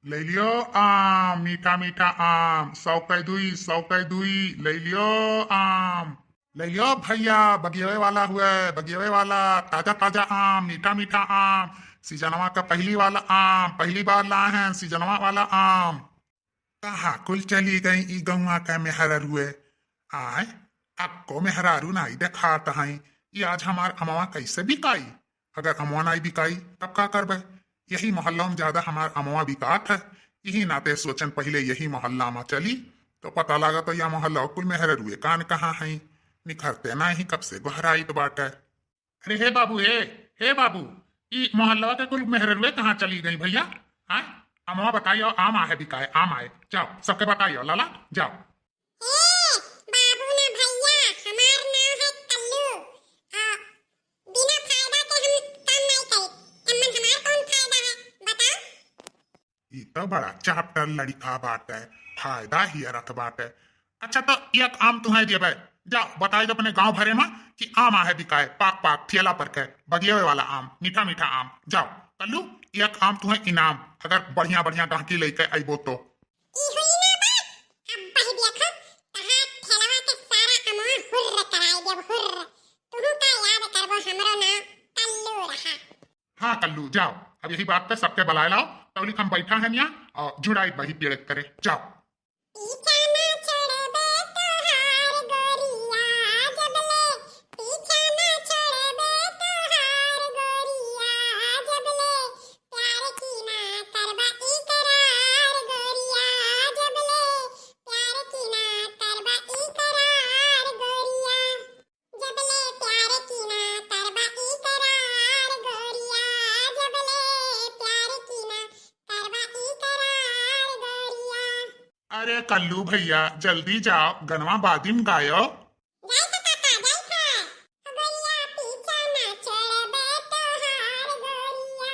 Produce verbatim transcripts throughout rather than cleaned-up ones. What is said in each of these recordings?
ले लियो आम, मीठा मीठा आम, सौ कै दुई, सौ कै दुई, ले लियो आम। ले लियो भैया, बगियवे वाला हुए, बगियवे वाला, ताजा ताजा आम, मीठा मीठा आम, सीजनवा का पहली वाला आम, पहली बार लाए हैं सीजनवा वाला आम। कहाँ कुल चली गई ई गौवा का मेहररुए? आय, अक्को मेहरारू नाई देखात हई। ई आज हमार अमवा कैसे बिकाई? अगर अमवा नाई बिकाई, तब का करबे? यही मोहल्ला में ज्यादा हमार अमवा बिकात है, यही नाते सोचन पहिले यही मोहल्ला में चली, तो पता लागत या मोहल्ला कुल मेहररुए कान कहाँ हई, निखरते नाही कब से गोहराइत बाटे। अरे हे बाबू, हे, हे बाबू, ई मोहल्ला के कुल मेहररुए कहाँ चली गई भैया? हाँ, अमवा बताइयो, आम आहे बिकाए, आम आहे, जाओ सबके बताइयो लाला, जाओ। ए, बाबू ना भैया, हमार नाम है कल्लू। आ, बिना फायदा के हम काम नहीं करी। एमन हमार कौन फायदा है, बताओ? ई तो बड़ा चापटर लड़िका बाटे, फायदा ही रख बाटे। अच्छा, तो एक आम तुहे देबे, जा बताई दे अपने गांव भरे में कि आम आहे बिकाए, पाक पाक, ठेला पर के, बगियवे वाला आम, मीठा मीठा आम। जाओ कल्लू, एक आम तुहे इनाम, अगर बढ़िया बढ़िया गाहकी लेके अइबो तो। ई हुई ना बात, अब बही देखो, तहार ठेलवा के सारा अमवा हुर्र कराई देब, हुर्र। तुहू का याद करबो, हमरो नाम कल्लू रहा। हाँ कल्लू, जाओ, अब यही बात पे सबके बलाए लाओ, तौलिक हम बैठा है यहाँ और जुड़ाई बही पेड़ करे, जाओ। पीछा ना छोड़बे तोहार गोरिया, जबले पीछा ना छोड़बे तोहार गोरिया, जबले प्यार की ना करबा इकरार गोरिया, जबले प्यार की ना करबा इकरार गोरिया, जबले प्यार की ना करबा इकरार गोरिया, जबले प्यार की ना करबा इकरार गोरिया। अरे कल्लू भैया, जल्दी जाओ, गनवा बादिम गायो। जाई था काका, जाई था। गोरिया पीछा ना छोड़बे तोहार गोरिया।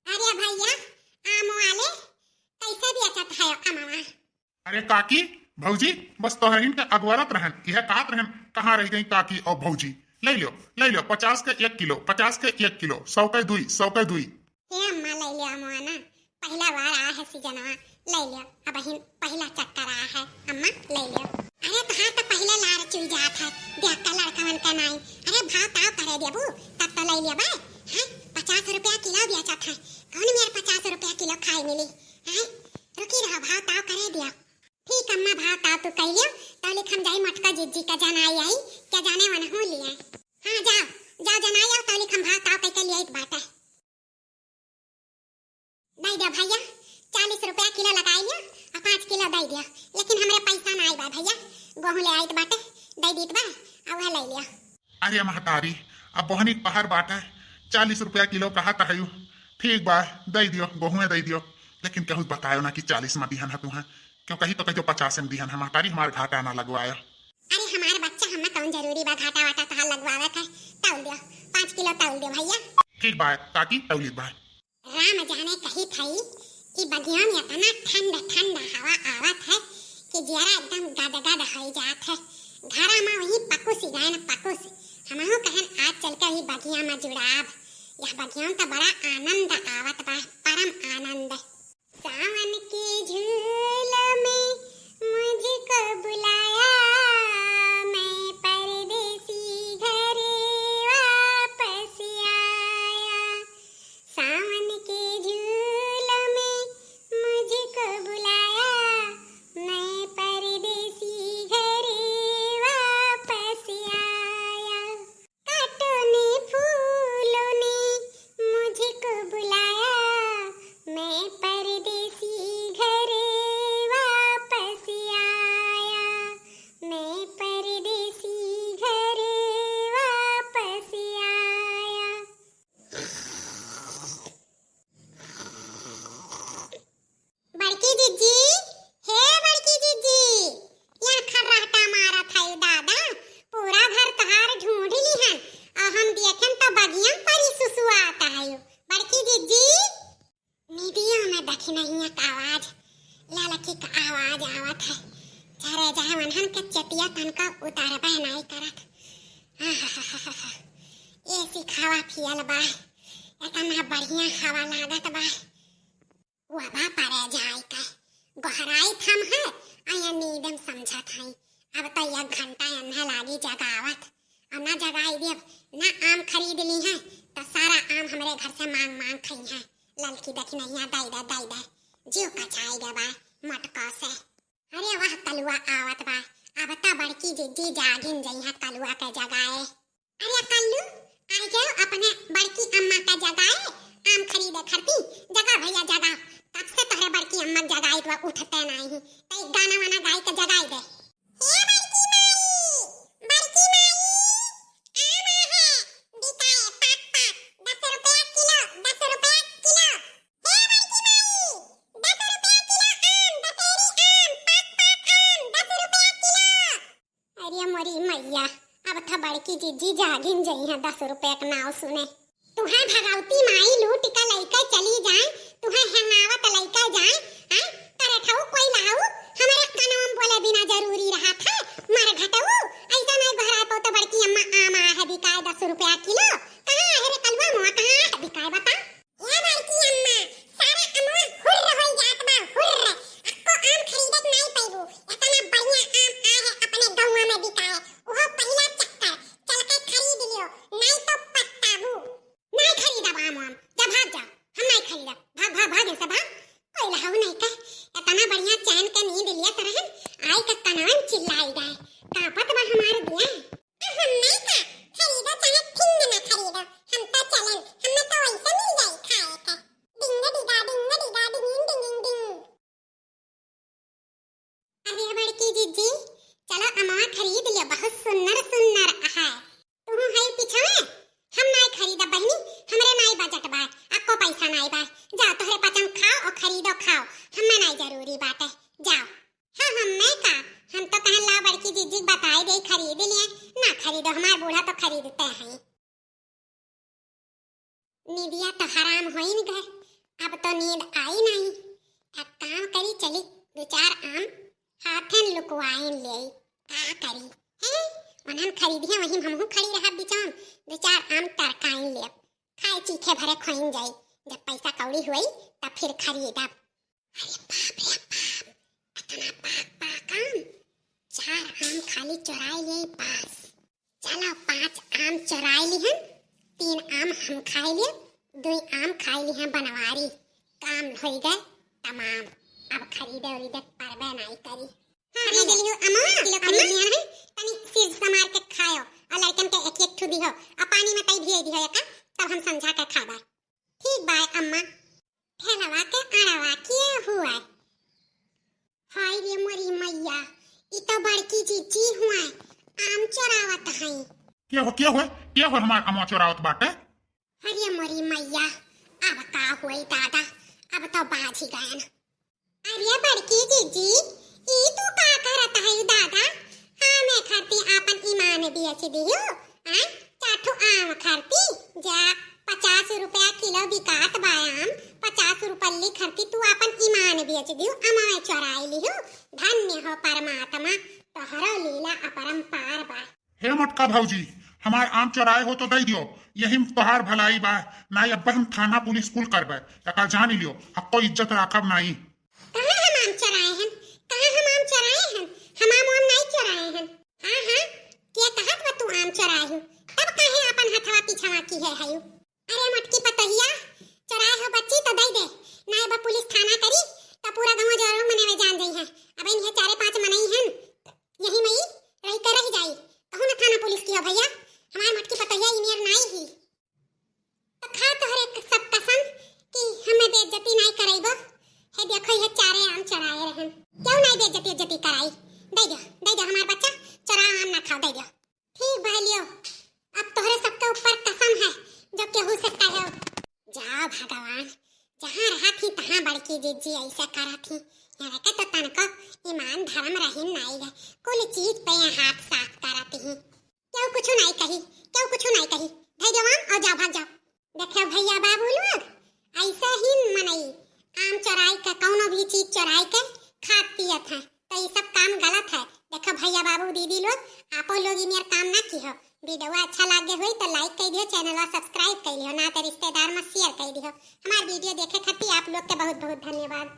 अरे भैया, आम वाले, कैसे बेचत है अमवा? अरे काकी, भौजी, बस तोहरहिन के अगवरत रहन, यह कहत रहन, कहाँ रह गई काकी और भौजी? ले लो, ले लो, पचास के एक किलो, पचास के एक किलो, सौ के दुई, सौ के दुई। हे अम्मा, ले लो अमवा ना, पहला बार आया है सीजनवा, ले लो, अबहिन पहला चक्कर आया है अम्मा, ले लो। अरे तोहार तो पहले लार चुई जात है, देख के लड़कवन के नाई। अरे भाव ताव करे देबू, तब तो ले लेबे। हैं, पचास रुपया किलो बेचत है, कौन मेर पचास रुपया किलो खाए मिली? हैं, रुकी रहो, भाव ताव करे दियो। ठीक अम्मा, भाव ताव तू कह लियो, तौलिक हम जाई मोटका जिज्जी का जनाई आई, क्या जाने वनहू लिए। हाँ जाओ, जाओ जनाई आओ, तौलिक हम भाव ताव कह के लिए एक बात है। दे दिया भैया, चालीस रुपया किलो लगाई लिया और पाँच किलो दे दिया, लेकिन हमरे पैसा ना आई बा भैया, गोहूँ ले आइत बाटे, दे दीत बा, आ वह ले लिया। अरे महतारी, अब बहनी के पहर बाटे, चालीस रुपया किलो कहा तहयू, ठीक बा, दे दियो, गोहुए दे दियो, लेकिन केहू बतायो ना कि चालीस में दिहन है तुहें, क्यों कही तो कहियो पचास में दिहन है महतारी, हमार घाटा ना लगवायो। अरे हमार बच्चा, हमें कौन जरूरी बा घाटा वाटा तहार लगवावे के, तौल दियो, पाँच किलो तौल दियो भैया। ठीक बा, काकी तौली बा। राम जाने कही थई कि बगिया में इतना ठंड ठंड हवा आवत है कि जियरा एकदम गदगद हो जात है। घरा में वही पकुस गए न पकुस। हमहू कहन आज चल के वही बगिया में जुड़ाब। यह बगिया में तो बड़ा आनंद आवत बा, परम आनंद। सावन के झूल में मुझको बुलाया, मैं परदेसी घर वापस आया। सावन के झूल में मुझको बुलाया, मैं परदेसी घर वापस आया। कांटों ने फूलों ने मुझको बुलाया, मैं परदेसी घर वापस आया, मैं परदेसी घर वापस आया। बड़की जिज्जी, हे बड़की जिज्जी, यहाँ खर्राटा मारत है दादा, पूरा घर तहार ढूंढ लिहन, और हम देखेन तो बगिया परी सुसुआत है। बड़की जिज्जी, मीडिया में देखी नहीं एक आवाज, ललकी का आवाज आवत है, झरे जाए वनहन के चेतिया तनका उतारबे नहीं करत। आहाहाहा, एसी हवा फियल बा, इतना बढ़िया हवा लागत बा। जाए के गोहराइत हम है, अया नींद में समझत हई। अब तो एक घंटा एन्हे लागी जगावत, अब ना जगाई देब, ना आम खरीद ली हैं, तो सारा आम हमरे घर से मांग मांग खई हैं। ललकी दखिनहिया दई दे, दई दे, जीव कचाई गए बा मटका से। अरे वाह, कलुआ आवत बा, अब तो बड़की जिज्जी जागिन जइहा कलुआ के जगाए। अरे कल्लू, आ गयो अपने बड़की अम्मा का जगाए, आम खरीदे खरती, जगा भैया जगा, कब से तोहरे बड़की अम्मा जगाई तो उठते नाही, तो एक गाना वाना गाई के जगाई दे। हे बड़की माई, बड़की माई, आम आहे, बिकाए पाक पाक, दस रुपया किलो, दस रुपया किलो। हे बड़की माई, दस रुपया किलो आम, दशहरी आम, पाक पाक आम, दस रुपया किलो। अरे मोरी मैया, अब तो बड़की जिज्जी जागिन जइहा दस रुपया के नाव सुने। तुहें भगवती माई लूट के लइके चली जाए, तुहें हेंगावत लइके जाए, हैं? करे ठऊ कोई लाऊ, हमरे कनवा में बोले बिना जरूरी रहा था, मर घटऊ, ऐसा नहीं गोहराए पाओ तो बड़की अम्मा आम आहे बिकाए दस रुपया किलो, कहाँ आहे रे कलुआ मुआ, कहाँ आहे बिकाए बता? ए बड़की अम्मा, सारा अमवा हुर्र होई जात बा, हुर्र। अक्को आम खरीदत नाई पइबू। एतना बढ़िया आम आहे अपने गौवा में बिकाए, उहो पहिला चक्कर। चल के खरीद लियो, नाई तो पछताबू। नाई खरीदब आम वाम, जा भाग जा, हम नाई खरीदब। भाग, भाग, भाग, इनसे भाग। कोई लहू नहीं के, एतना बढ़िया चैन के नींद लियत रहन, आई के कनवा में चिल्लाई गए। कांपत बा हमार दिया। हम नहीं का खरीदो चाहे फिंग ना खरीदो, हम तो चलन, हमें तो वैसे मिल जाई खाए के। डिंग डिगा, डिंग डिगा, डिंग डिंग डिंग। अरे बड़की जिज्जी, चलो अमवा खरीद लियो, बहुत सुन्नर सुन्नर है। तुहू है पीछे में, हम नाई खरीदा बहिनी, हमरे नाई बजट बा, अक्को पैसा नाई बा। जाओ तोहरे पचम खाओ और खरीदो खाओ, हमें नाई जरूरी बाटे, जाओ। हाँ, हमें का, हम तो कहन ला बड़की जिज्जी बताए दे खरीद लिए, ना खरीदो, हमार बूढ़ा तो खरीदते हैं। नींदिया तो हराम होइन गए, अब तो नींद आई नहीं। एक काम करी, चली दो चार आम हाथन लुकवाइन ले, का करी? हैं? उन्हन खरीदिया, वहीं हमहू खड़ी रहा बिचाम, दो चार आम टरकाइन ले, खाए चीखे भरे खोइन जाई, जब पैसा कौड़ी हुई तब फिर खरीदब। अरे बाप रे बाप, इतना पाक पाक आम, चार आम खाली चोराए लिए बस। चलो पांच आम चोराए लिहन, तीन आम हम खाए लिए, दुई आम खाए लिहन बनवारी, काम होई गए तमाम। अब खरीदे उरीदे परबे नाई करी। हाँ, खरीद लियो अम्मा, किलो खरीद लिया है, तनी सिर समार के खायो, और लड़कन के एक एक ठू दिहो, और पानी में तई भिगो दिहो एका, तब हम समझा के खाबा। ठीक बाय अम्मा। ठेलवा के अड़वा किए हुआ। हाय रे मोरी मैया, ई तो बड़की जिज्जी हुआ, आम चोरावत हई। के हो, के हो, के हो हमार अमवा चोरावत बाटे? अरे मोरी मैया, अब का होई दादा, अब तो बाझी गयन। अरे बड़की जिज्जी, ई तू का करत हई दादा? आमे खरती आपन ईमान बेच दियो, आय? चार ठो आम खरती, जा, पचास रुपया किलो बिकात बा आम, पचास रुपल्ली खरती तू आपन ईमान बेच दियो, अमवा चोराई लियो। धन्य हो परमात्मा, तोहरो लीला अपरंपार बा। हे मोटका भौजी, हमार आम चोराए हो तो दे दियो, यही में तोहार भलाई बा, नाई अब्बे हम थाना पुलिस कुल करबे, एका जान लियो, हक्को इज्जत राखब नाई। कहाँ हम आम चोराए हन? कहाँ हम आम चोराए हन? हम आम वाम नाई चोराए हन। हाँ, हाँ, के कहत बा तू आम चोराए हो? तब काहे आपन हथवा पिछवा किहे हयू? अरे मोटकी पतोहिया, चोराए हो बच्ची तो दे दे, नाई बा पुलिस थाना करी, तो पूरा गाँव जवारों मने में जान जाई है। अब इन्हें चारे पांच मनई हन, यही मई रही कर रह जाई, कहूँ ना थाना पुलिस किहो भैया, हमार मोटकी पतोहिया ई नियर नाई ही। तो खा तोहरे सब कसम कि हमें बेइज्जती नाई करइबो। हे देखो, ये चारे आम चोराए रहन, क्यों नाई बेइज्जती इज्जती कराई? दे दो, दे दो हमार बच्चा, चोरा आम ना खाओ, दे दो। ठीक बा लियो, अब तोहरे सबके ऊपर कसम है जो केहू से कहो। जा भगवान, जहाँ रहत ही तहाँ बड़की जिज्जी ऐसे करत ही। यहाँ के तो तनको ईमान धर्म रहीन नाई है, कुल चीज पे ये हाथ साफ करत ही। क्यों कुछ नाई कही, क्यों कुछ नाई कही, धई देवान और जा भाग जाओ। देखो भैया बाबू लोग, ऐसे ही मनई आम चोराई के, कौनो भी चीज चोराई के खात पियत है, तो ये सब काम गलत है। देखो भैया बाबू दीदी लोग, आपो लोग इनियर काम ना किहो। वीडियो अच्छा लागे होई तो like कर दियो, चैनल subscribe कर लियो, ना तो रिश्तेदार में share कर दियो। हमार वीडियो देखे खातिर आप लोग के बहुत बहुत धन्यवाद।